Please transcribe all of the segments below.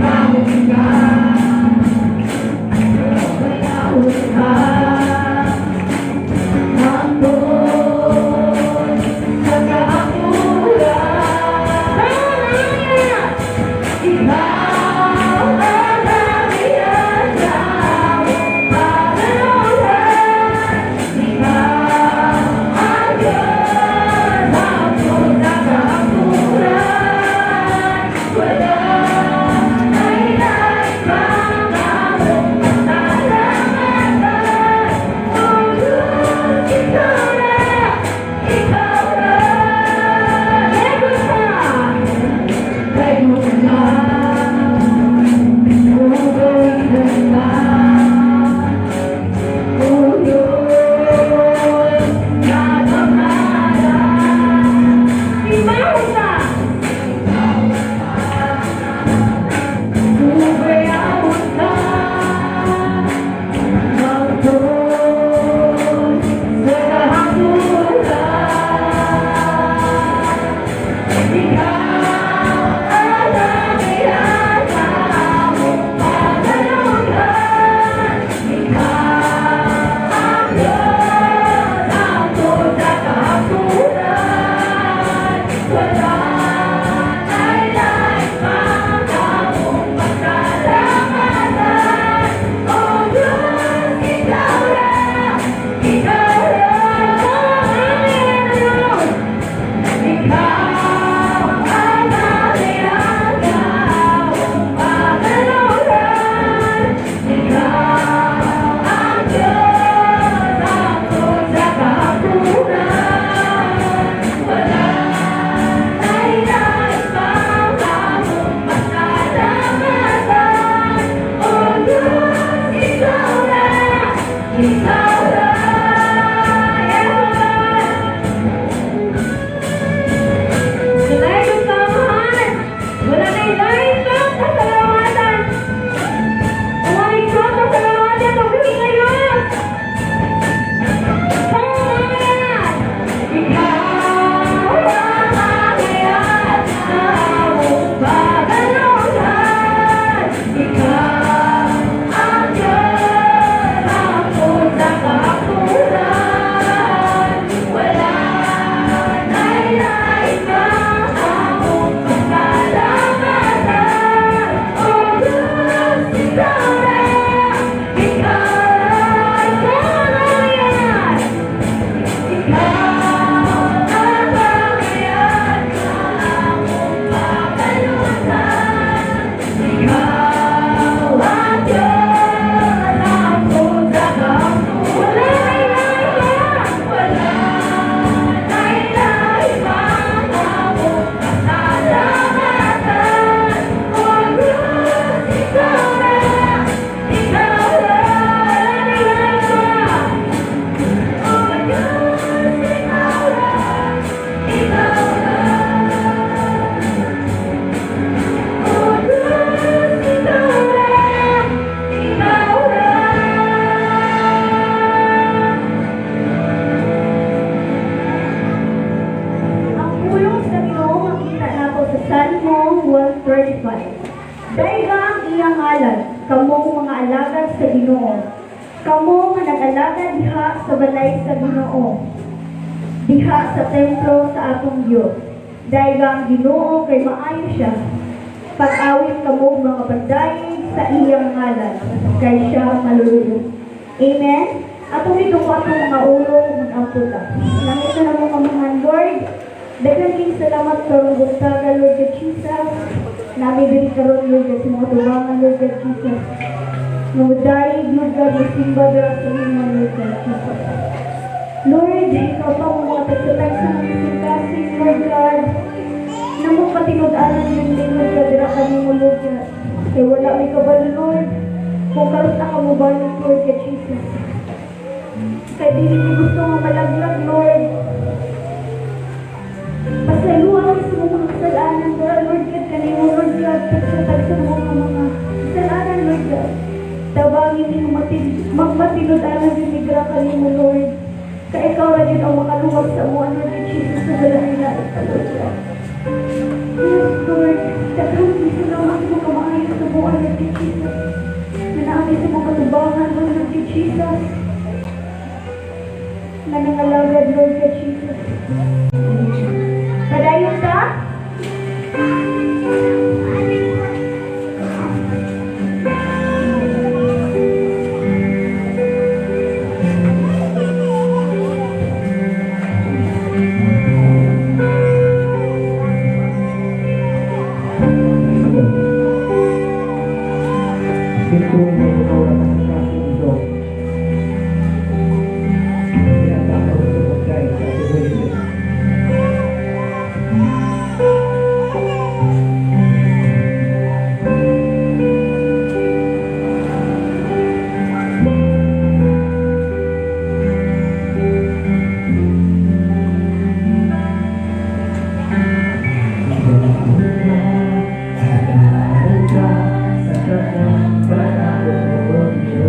Ikaw ka hangtod sa kahamburan. Ikaw ang aming pagaluhan. Ikaw ang Diyos hangtod sa kahamburan. Wala nay lain pang among pasalamatan. O Diyos, ikaw ra, ikaw ra. Daygon ta. Daygon ka. Daygon ka. O Diyos, kagamhanan. Timaho ka. Ubayawon ka hangtod sa kahamburan. Ikaw ang aming pagaluhan. Ikaw ang Diyos hangtod sa kahamburan. Wala nay lain pang among pasalamatan. O Diyos, ikaw ra, ikaw ra. Ikaw ang aming pagaluhan. Ikaw ang Diyos hangtod sa kahamburan. Wala nay lain pang among pasalamatan. O Diyos, ikaw ra, ikaw ra. Yes, Lord. Daygon ta, Amahan. Wala nay lain pang kasalamatan. Ang ikaw pasalamatan ang ngayon. Come on! Ikaw ang aming pagaluhan. Ikaw ang Diyos hangtod sa kahamburan. Wala nay lain pang among pasalamatan. O Diyos, ikaw ra, ikaw ra, ikaw ra yan. Ikaw ang aming pagaluhan. Ikaw ang Diyos hangtod sa kahamburan. Wala nay lain pa. Wala nay lain pang among pasalamatan. O Diyos, ikaw ra, ikaw ra. Wala nay lain pa. O Diyos, ikaw ra, ikaw ra. O Diyos, ikaw ra, ikaw ra. Ang pulong sa Ginoo makita nato sa Salmo 135. Dayga ang iyang ngalan, kamong mga alagad sa Ginoo. Kamo nga nag-alagad diha sa balay sa Ginoo. Diha sa templo sa atong Dios. Dayga ang Ginoo kay maayo siya. Pag-awit kamo mga pagdayeg sa iyang ngalan, kay siya maluluyo. Amen. Atong ito atong mga ulo, mag-ampo ta. Langit na namo, Amahan Lord. Daghan king salamat karong buntaga, Lord God Jesus. Nami diri karon, Lord God, sa mga tubangan, Lord God Jesus. Nga modayeg, Lord God, mosimba dira sa imo, Lord God Jesus. Lord, ikaw pa mo mga tagsa-tagsa ng kasing, Lord God. Namo patinud-anan yung Lord God, dira kanimo, Lord God. Kay wala may kabalo, Lord, kung karon ka mo balik, Lord God Jesus. Kay dili mi gusto nga malaglag, Lord. Pasayloa mi sa mga kasalanan, Lord God, kanimo, Lord God, tagsa-tagsa mo nga mga kasalanan, Lord God. Tabangi mi magmatinud-anan yung migra kanimo, Lord. Kay ikaw ra gyud ang makaluwas sa amo, Lord God Jesus, sa wala nila pa, Lord God. Yes, Lord. Daghang salamat mo kamaayo sa buhat. you, Jesus. Na nangalagad, Lord God Jesus. Padayon ta? Sa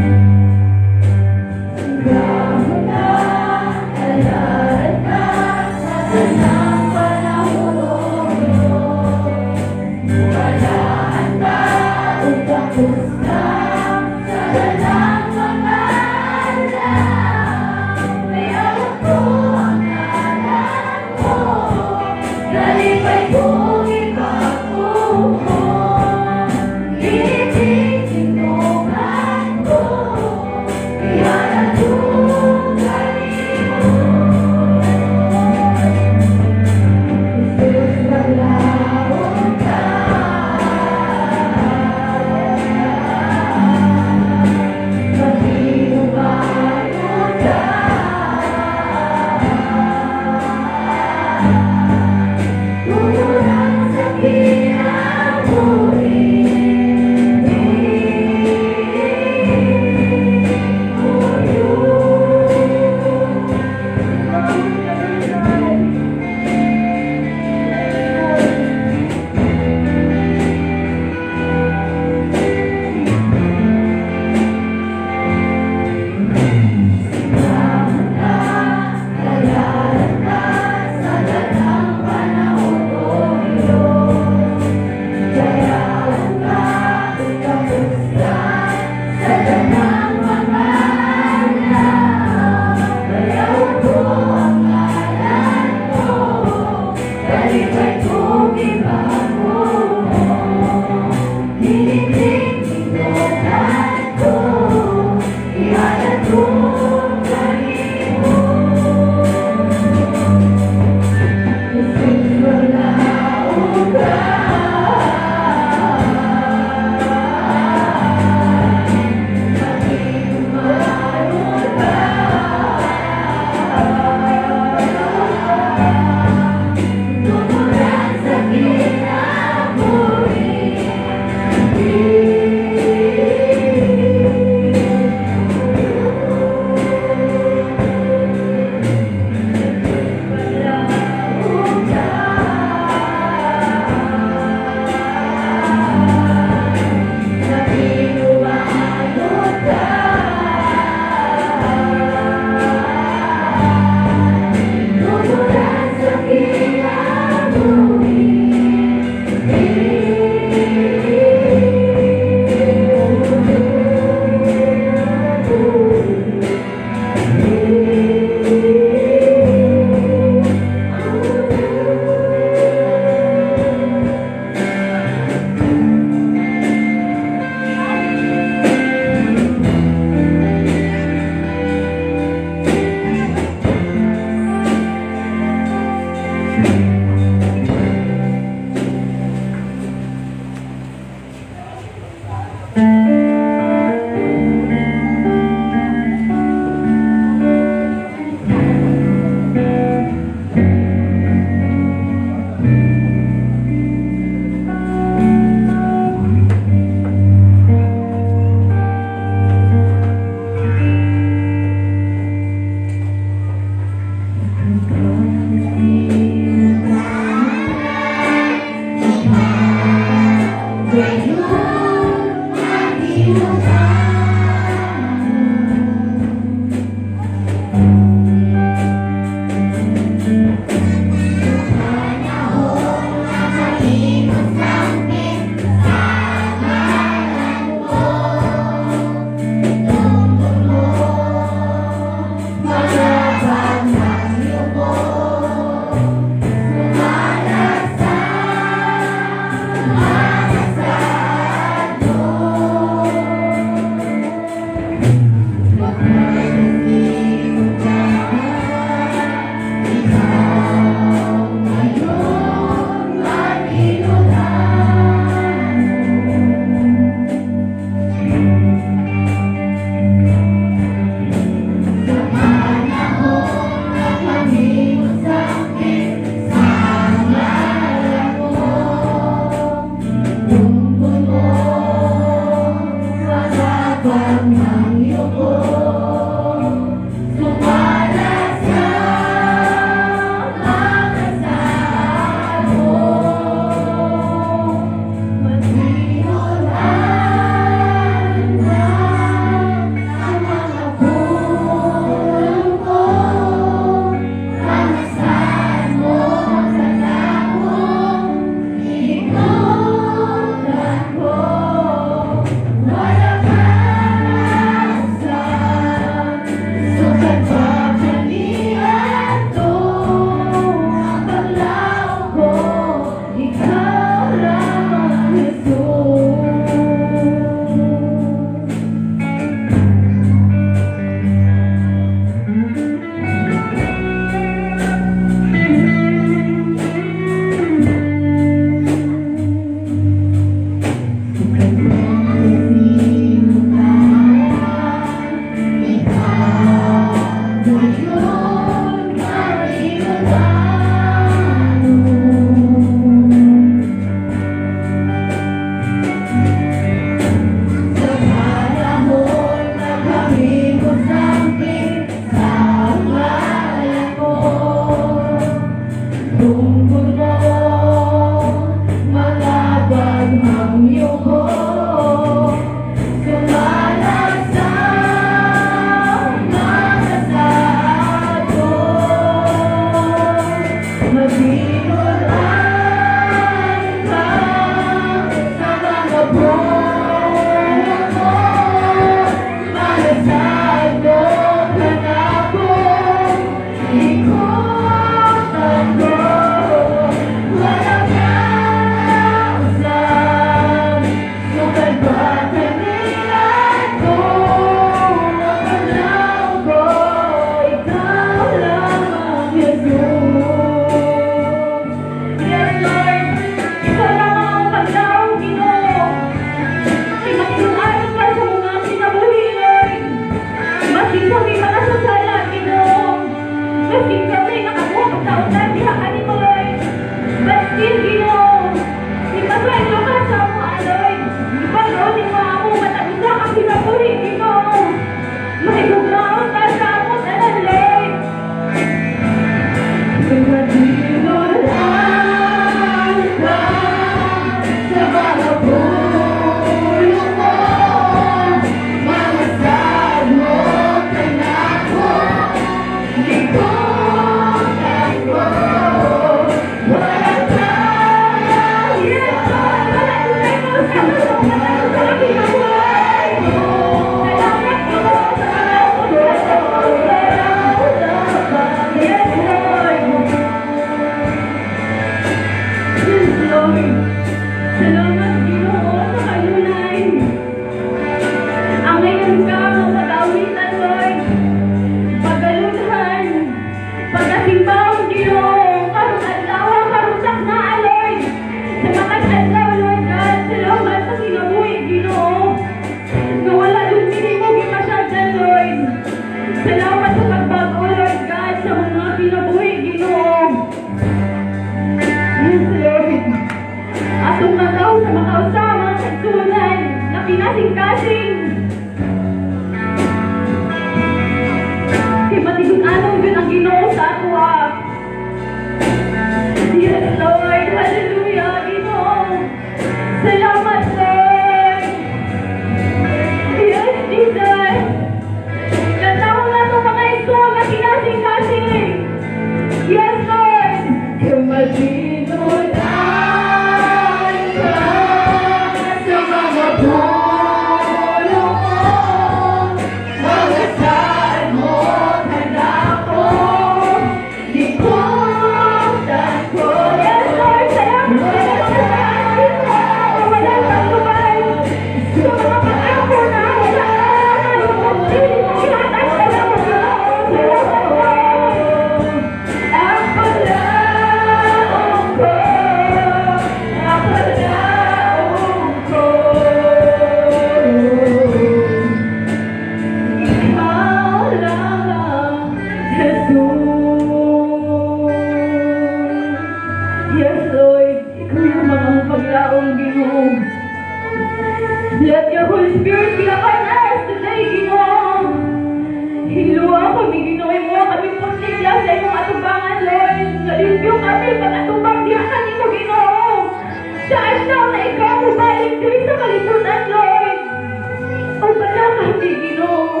kami, Ginoo.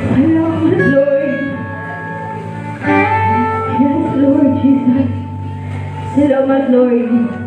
Salamat, Lord. Yes, Lord Jesus. Salamat, Lord.